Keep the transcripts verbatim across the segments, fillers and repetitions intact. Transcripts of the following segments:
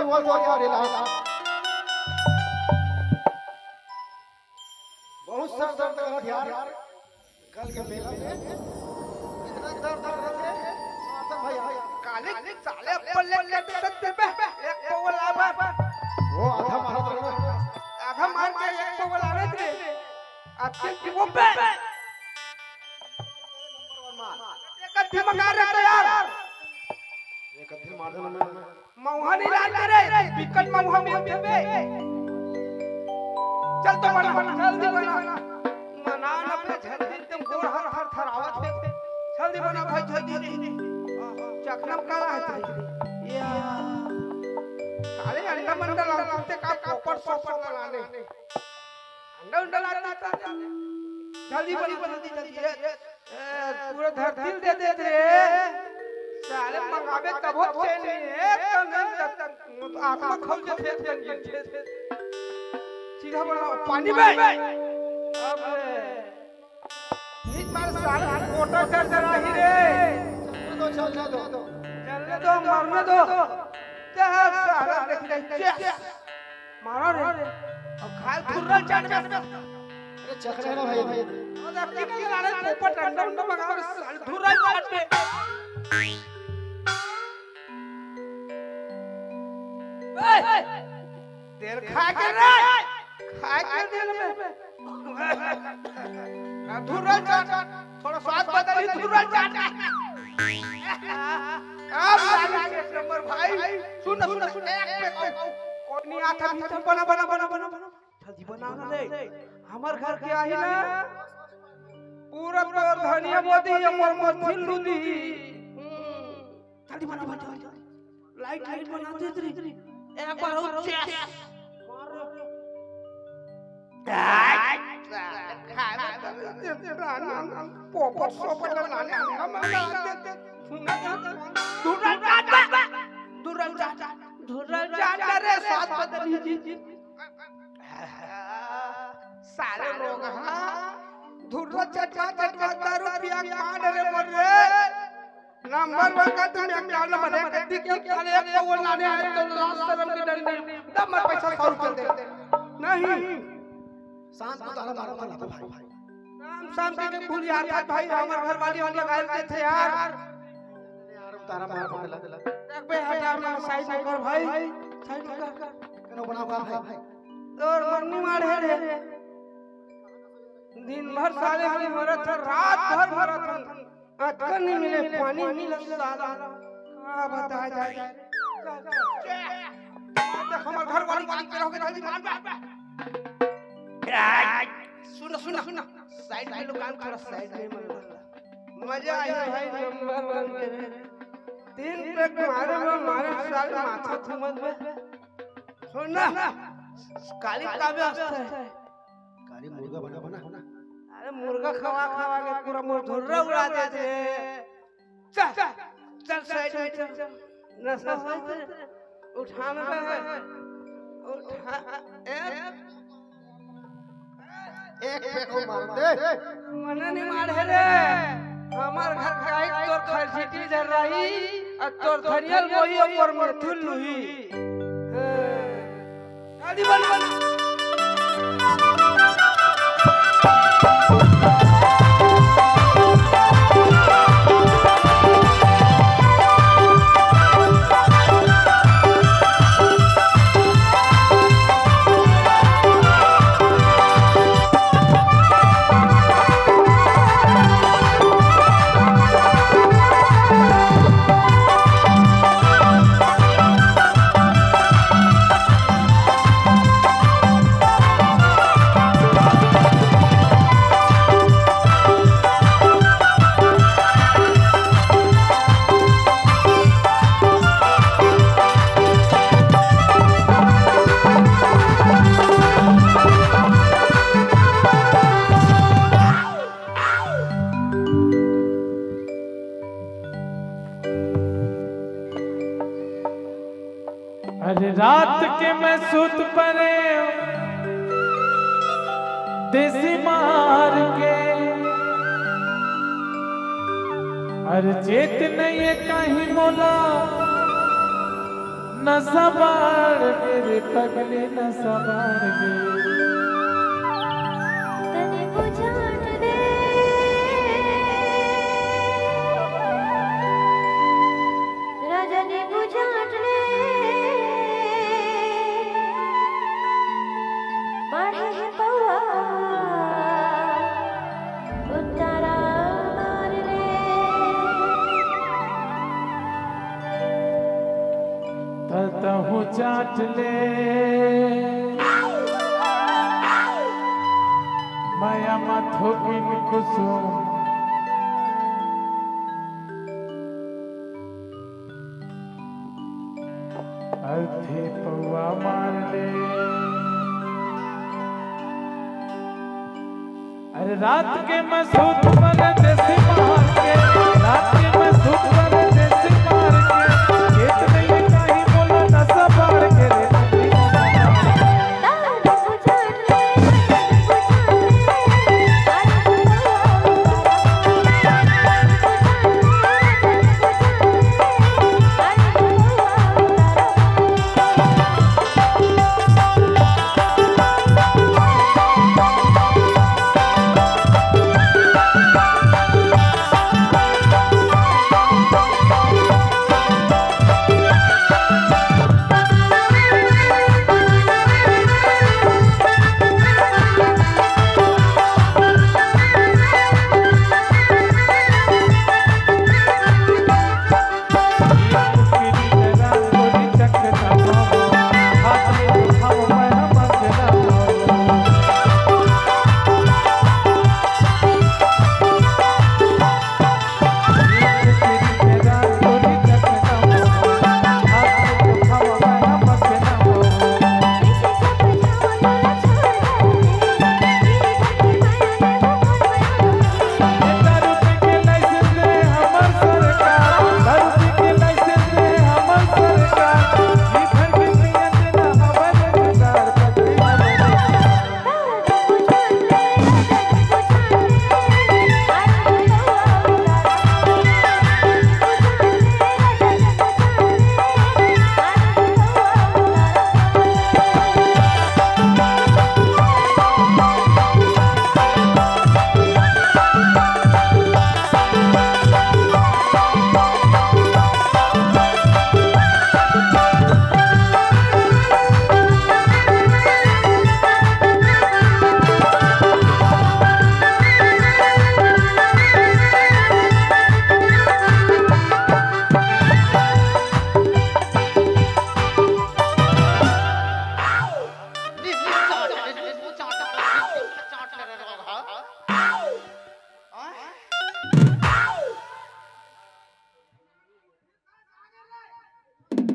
बोल, बोल, बोल, बोल। बहुत सर दर्द करत यार, कल के मेला में इतना दर्द करत है, माता भाई, भाई। काले, काले साले अप्पल ले लेते सत्ते पे, एक पौवा लावा। वो आधा मार दो ना। आधा मार के एक पौवा लावे थे। अब के वो पे। एक अद्धी मकार रहता यार। एक अद्धी मार दो ना। मउहा नहीं लाते रे, बिकट मउहा में होते बे। चल तो बना, जल्दी बना। मना न अपने झंझट एकदम गोड़ हाथ थरथरावत हे। जल्दी बना भाई, जल्दी रे। चखना में काला है तेरे। या। काले अंडा मंडा लाते का पोपट सोपट ला लाने। अंडा उंडा लाता था। जल्दी बना, जल्दी, जल्दी। ए, ए, पूरा धरती दे दे रे। साले मंगावे तब हो चैन नहीं है, तो नहीं तो आत्मा खोल के फेंक देंगे। सीधा बनाओ, पानी में। अब रे। इस बार साला मोटर चल चल रही रे। चलने दो, चलने दो। चलने दो, मरने दो। चल साला, देख ले, चल। मारो रे। अब खाल फुर्रल चाट में। अरे चखना है ना भाई, भाई। और अब की की गाने पोपट अंडा उंडा मंगा रे साले, फुर्रल चाट में। ए, तेल खा के रे, खा के तेल में। ना धुर्रल चाट, थोड़ा स्वाद बदली धुर्रल चाट। अब लागे एक नंबर भाई। सुन, सुन, सुन, एक पे को-, कोई नहीं आता भी तो बना, बना, बना, बना, बना। जल्दी बना ना रे। हमर घर के आही ना, पूरा तोर धनिया बोदी, हमर मथिल लुदी। हम्म। जल्दी बना, बना, जल्दी, जल्दी। लाइट, लाइट बना दे तेरी। एक बार और चेस। मारो। पोपट सोपट लाने आने का मन करते। धुर्रल चाट, धुर्रल चाट, धुर्रल चाट रे, स्वाद बदली जी। साले लोग, हाँ, धुर्रल चटवा चटवा दारू पिया के मार रे बोल रे। नंबर वन का तुम एक डाल नंबर एक, कद्दी के साले एक को लाने आए तो लाज शर्म के डर नहीं। दम मत पैसा सौ रुपये दे। नहीं। शाम को तारा मारो वाला था भाई। शाम, शाम के भूल यार था भाई, हमारे घर वाली हम लगाए थे यार। यार, तारा मार पकड़ ला। देख बे, हटा ना, साइड में कर भाई, साइड में कर। कनो बना हुआ भाई। तोर मन्नी मार है रे। दिन भर साले हम मरत हन, रात भर मरत हन। अतका नहीं मिले, पानी मिले साला। का बताया जाए? देख, हमर घर वाली बात करोगे, जल्दी मार बे। सुनो, सुनो, सुनो। साइड में लो, कान थोड़ा साइड में मत लो। मजा आया भाई, नंबर वन के। तीन पैक मारे में मारे साले माथा घूमत बे। सुन ना, काली का व्यवस्था है? काली मुर्गा बना, बना। अरे मुर्गा खवा खवा के पूरा मोर धुर्रा उड़ा देते। चल, चल, चल, साइड में चल। नशा होई तेरे। उठा ना बे। उठा, ए। एक फेंको मार दे। मने नहीं मारे रे। हमार घर का एक तोर खरसीटी जर रही, और तोर धनियल वही ऊपर में थुल लुही। हाँ। अरे रात के मैं सुत परे देसी मार के, अरे चेत नहीं है कहीं मोला, नशा बाढ़ गे रे पगली, नशा बाढ़ गे। तनी बुझाट ले, राजा ने बुझाट ले, बाढ़े हे पौआ। उतारा मार ले। त तहूँ चाट ले। मया मा थोकिन कुसुम। अर्थी पौआ मार ले। अरे रात के मैं सूत परदेसी मार के, रात के मैं सूत परदेसी मार के, खेत में ये काहे बोला नशा बाढ़ गे रे।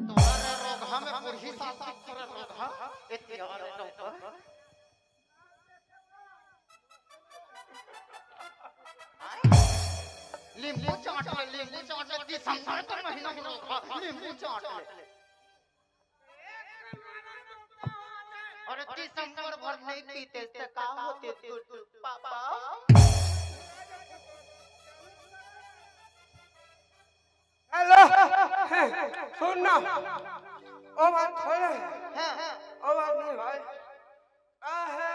तोहरे रोगहा में बुढ़ी सास की तोहरे रोगहा, ए तियारे रोगहा। आय? नींबू चाट ले, नींबू चाट ले, दिसंबर के महीना में रोगहा, नींबू चाट ले। अरे दिसंबर भर नहीं पीते से का होते गुड्डू पापा? हेलो, सुन ना, ओ बात थोड़े, हाँ, हाँ। ओ बात नहीं भाई, का है,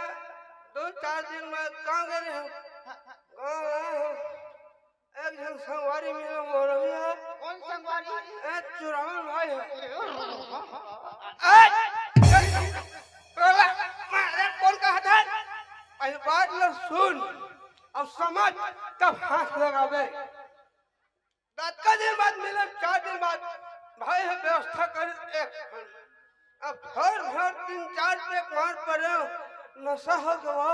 दो चार दिन में कहाँ गए हम? गाँव गए हम, एक झन संगवारी मिले मोर भैया। कौन संगवारी? ए, चुरावन भाई है। ए, ए, टोला, मारे कौन कहा था? अरे बात ल सुन, अब समझ, तब हाथ लगावे। दतका दिन बाद मिले, चार दिन बाद, भाई है व्यवस्था कर एक। अब भर भर तीन चार पैक मार पड़े, नशा हो गवा।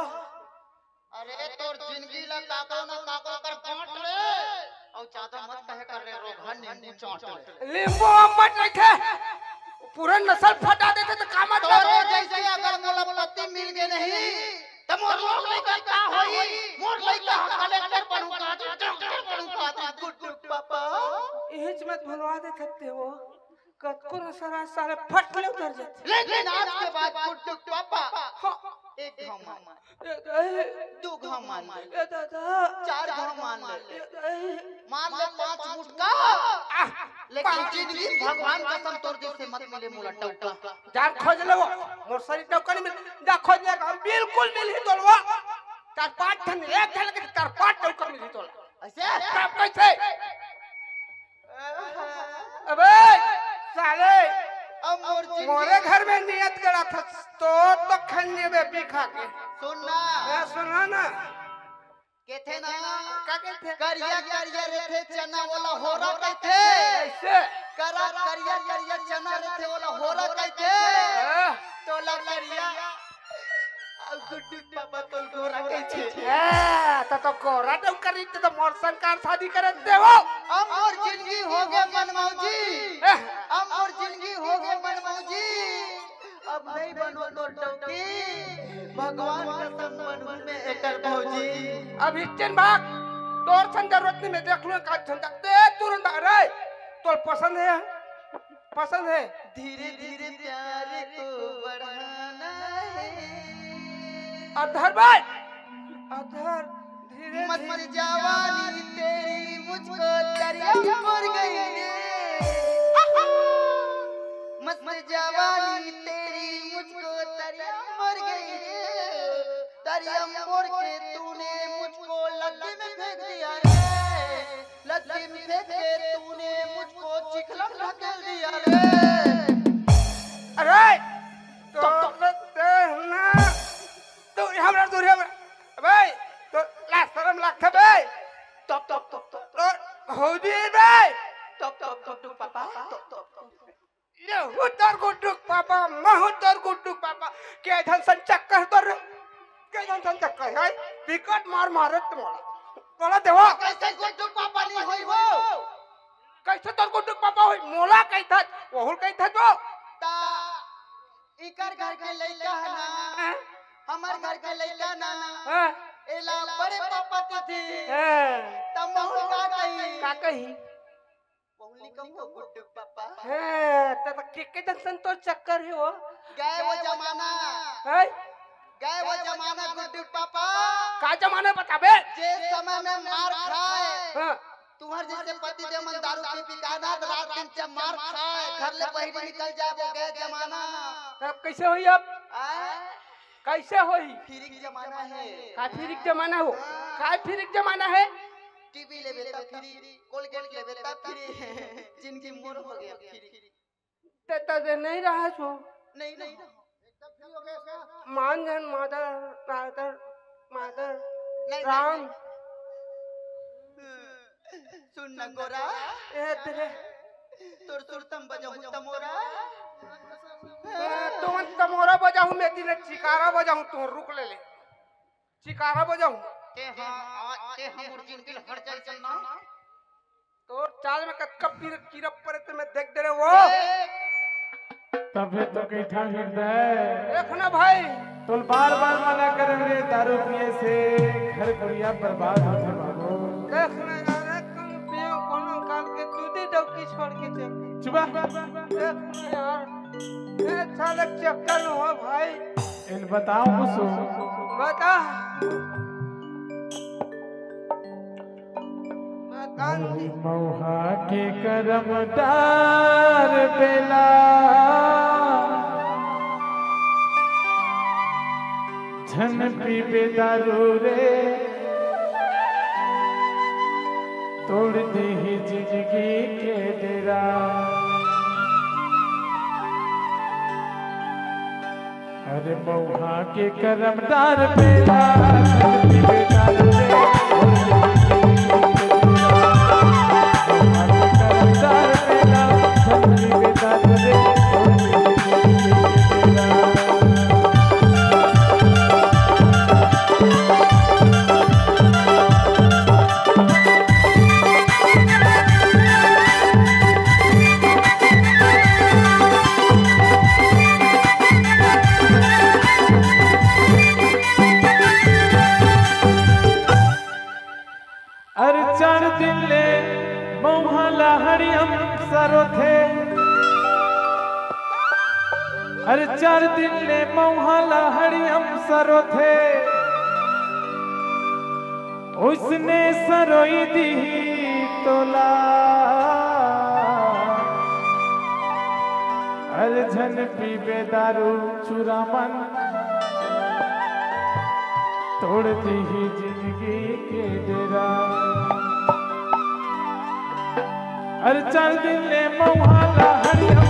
अरे तोर जिंदगी ला काको ना काको कर बांट ले। अउ ज्यादा मत कहे कर रे रोगहा, नींबू चाट ले। नींबू अम्मट रखे, पूरा नसल फटा देते तो काम आता तोरे रे। जैसे अगर मोला पति मिल गए नहीं, त मोर लोग लइका का होई? मोर लइका ह कलेक्टर बनहूं का, डॉक्टर बनहूं का, गुड्डू पापा। इहिच मत भुलवा दे सकते हो। कतको नशा रहा साले फट ले उतर जाते। लेकिन आज के बाद गुड्डू पापा, हाँ। एक घाव मान, ए, ए, दू घाव मान ले, ए दादा, चार घाव मान ले, ए, ए, मान ले पांच मुटका। आह, लेकिन जिंदगी भगवान कसम तोर जैसे मत मिले मोला डौका। जा खोज ले वो, मोर सरी डौका नहीं मिल, जा खोज ले, हम बिल्कुल मिलही तोला वो। चार पांच ठन, एक ठन के चार पांच डौका मिलही तोला। ऐसे? तब कैसे? अबे साले, अब मोर जिंदगी मोरे घर में नियत गड़ा था, तो, तो खन्ने में पी खा के। सुन ना। मैं सुना ना। कथे ना, का कथे? करिया करिया रथे चना वाला होरा कथे। कैसे? करा करिया करिया चना रथे वाला होरा कथे। हाँ। तोला करिया, अब गुड्डू पापा तोल गोरा कथे। ए, त तो गोरा डौका रही, त तो मोर संग काबर शादी करत हे वो। अब मोर जिंदगी हो गे मनमौजी। ए। अब मोर जिंदगी हो गे मनमौजी। अब नहीं बनो तोर डौकी, भगवान कसम बनहूं मैं एकर भौजी। अब हिचकिन भाग, तोर सन जरूरत नहीं, मैं देख लूं का झंझट। ते तुरंत आ रे, तोर पसंद है, पसंद है। धीरे धीरे प्यार को बढ़ाना है। अधर भाई, अधर धीरे मस्त धीरे जवानी तेरी मुझको दरिया में बुड़ गई रे। मस्त जवानी तेरी मुझको दरिया में बुड़ गई रे। दरिया में बुड़ के तूने मुझको लद्दी में फेंक दिया रे। लद्दी में फेंक के तूने मुझको चिखला में ढकेल दिया रे। अरे, तो, तो, तो, तो, ना। तू हमरा दूर, हमरा, भाई, तो ला शरम लागथे बे। तब, तब, तब, तब। तो भौजी बे। तब, तब, तब, तब, पापा। तब, तब, तब। ये हूँ तोर गुड्डू के पापा, मैं हूँ तोर गुड्डू के पापा। के झन सन चक्कर तोर, के झन सन चक्कर है? विकट मार मारत मोला। बोला देवा। कैसे गुड्डू के पापा नहीं होई वो? कैसे तोर गुड्डू के पापा होई? मोला कही था, वहुल कही था तो। ता इकर घर के लइका है ना, हाँ? हमर घर के लइका ना, हाँ? एला बड़े पापा कथे। हाँ। त महूं का कही? का कही? महूं नी कहूं गुड्डू पापा। हाँ, त, त के, के जन सन तोर चक्कर हे वो? गए वो जमाना। हैं? गए वो जमाना गुड्डू पापा। का जमाना बताबे? जे समय में मार खाए। हाँ। तुंहर जइसे पति देव मन दारू पी पी के आनंद रात दिन जब मार खाए, घर ले बहिरी निकल जाए, वो गए जमाना। तब कैसे होई अब? आय? कैसे होई? फ्री के जमाना हे। का फ्री के जमाना हो? हाँ। का फ्री के जमाना हे? टीवी लेबे तब फ्री, कोलगेट लेबे तब फ्री। जिंदगी मोर हो गया फ्री। ते, ते, ते नहीं रहा छो। नहीं, नहीं रहा। मान जन माता, माता, माता, नहीं, राम। नहीं। सुन न गोरा। ए तेरे। तोर सुरतम बजाहूं तमोरा। ए, तुम तमोरा बजाहूं, मैं तेरे चिकारा बजाहूं, तू रुक ले ले। चिकारा बजाहूं। ते हाँ, आज ते हमर जिंदगी हर जाई चलना। तोर चाल में कतका पीर कीरा परे ते मैं देख डरे वो। तभे तो कहिथंव हृदय। देख ना भाई। तोल बार बार मना करे रे दारू पिए से घर कुरिया बर्बाद होथे बाबू। देख ना यार, कम पियो कोनो काल के दूधी डौकी छोड़ के चल। चुप। देख ना यार, ए साले चक्कर में हो भाई। एल बताओ कुछ। बता। मौहा के करम डार बेला, झन पीबे दारू रे, तोड़ देही जिंदगी के डेरा। अरे मौहा के करम डार बेला, धरती पे डाल दे। मौहा के करम डार बेला, धरती पे डाल दे। अरे चार दिन ले मौहा ला हड़ियम सरोथे। अरे चार दिन ले मौहा ला हड़ियम सरोथे। उसने सरोई दी तोला। झन पीबे दारू चूरा मन, तोड़ दीही जिंदगी के डेरा। अरे चार दिन ले मउहा ला हरिया